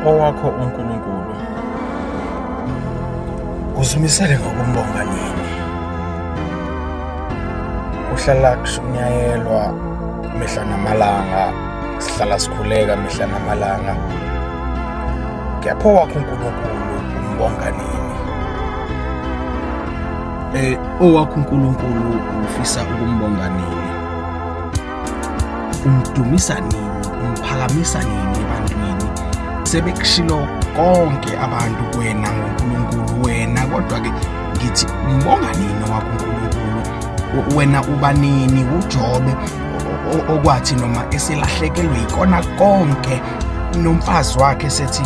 Owakho uNkulunkulu uzimisele ngokumbonga nini? Kuhlala kushunyayelwa mihla namalanga, sihlala sikhuleka mihla namalanga. Kepha owakho uNkulunkulu umbonga nini? Owakho uNkulunkulu ufisa ukumbonga nini? Umdumisa nini? Umphakamisa nini ebantwini? Sebekushilo konke abantu kuwena ngoNkulunkulu wena, kodwa ke ngithi umbonga nini owakho uNkulunkulu? Wena uba nini uJobe okwathi noma eselahlekelwe ikona konke nomfazi wakhe sethi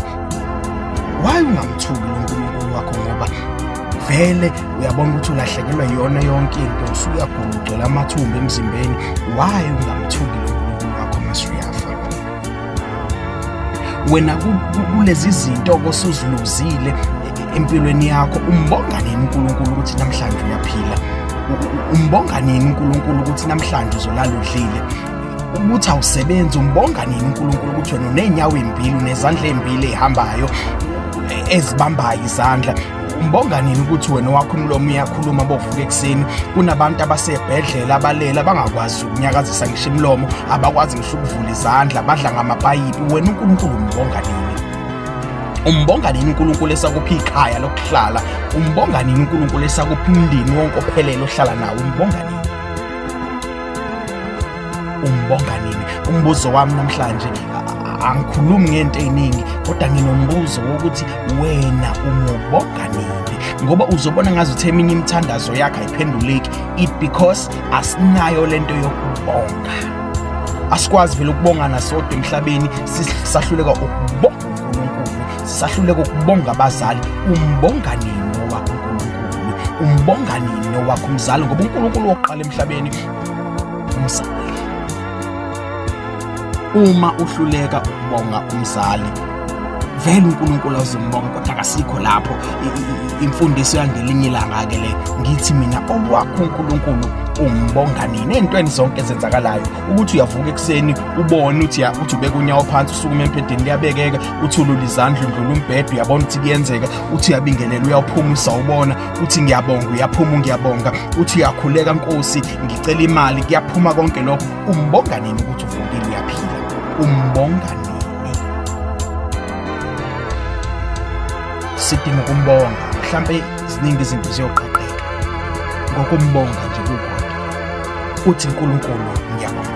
why ungamthuki lo Nkulunkulu wakho, ngoba vele uyabona ukuthi ulahlekelwe yona yonke into, usuyagula, ugcwele amathumba emzimbeni. Why ungamthuki lo Nkulunkulu wakho masuyafa? Wena kulezi zinto osuziluzile empilweni yakho, umbonga nini uNkulunkulu ukuthi namhlanje uyaphila? Umbonga nini uNkulunkulu ukuthi namhlanje uzolala udlile? Ukuthi awusebenzi, umbonga nini uNkulunkulu ukuthi wena unenyawo ezimbili, unezandla ezimbili ezihambayo ezibambayo izandla? Umbonga nini ukuthi wena wakho umlomo uyakhuluma bovuka ekuseni? Kunabantu abasebhedlela abalela abangakwazi ukunyakazisa ngisho imilomo, abakwazi ngisho ukuvula izandla, badla ngamapayipi. Wena uNkulunkulu umbonga nini? Umbonga nini uNkulunkulu esakuphi ikhaya lokuhlala? Umbonga nini uNkulunkulu esakuphi umndeni wonke ophelele ohlala nawo? Umbonga nini? Umbonga nini? Umbuzo wami namhlanje, angikhulumi ngento eziningi, kodwa nginombuzo wokuthi wena umubonga nini? Ngoba uzobona ngazuthi eminye imithandazo yakhe ayiphenduleki, it because asinayo lento yokubonga. Asikwazi vele ukubongana sodwa emhlabeni, sisahluleka ukubonga uNkulunkulu, sisahluleka ukubonga abazali. Umbonga nini owakho uNkulunkulu? Umbonga nini owakho umzali? Ngoba uNkulunkulu wokuqala emhlabeni umzali. Uma uhluleka ukubonga umzali, vele uNkulunkulu azombonga, kodwa akasikho lapho. Imfundiso yangelinye ilanga ke le. Ngithi mina owakho uNkulunkulu umbonga nini entweni zonke ezenzakalayo? Ukuthi uyavuka ekuseni ubone uthi uthi ubeka unyawo phansi, usukume empedeni liyabekeka, uthulula izandla, undlula umbhedo, uyabona ukuthi kuyenzeka, uthi uyabingelela, uyaphuma usawubona, uthi ngiyabonga, uyaphuma ngiyabonga, uthi uyakhuleka Nkosi ngicela imali, kuyaphuma konke lokho. Umbonga nini ukuthi uvukile uyaphila? Umbonga nini? Sidinga ukumbonga. Mhlambe ziningi izinto ziyoqaqeka ngokumbonga nje kukodwa. Uthi uNkulunkulu ngiyabonga.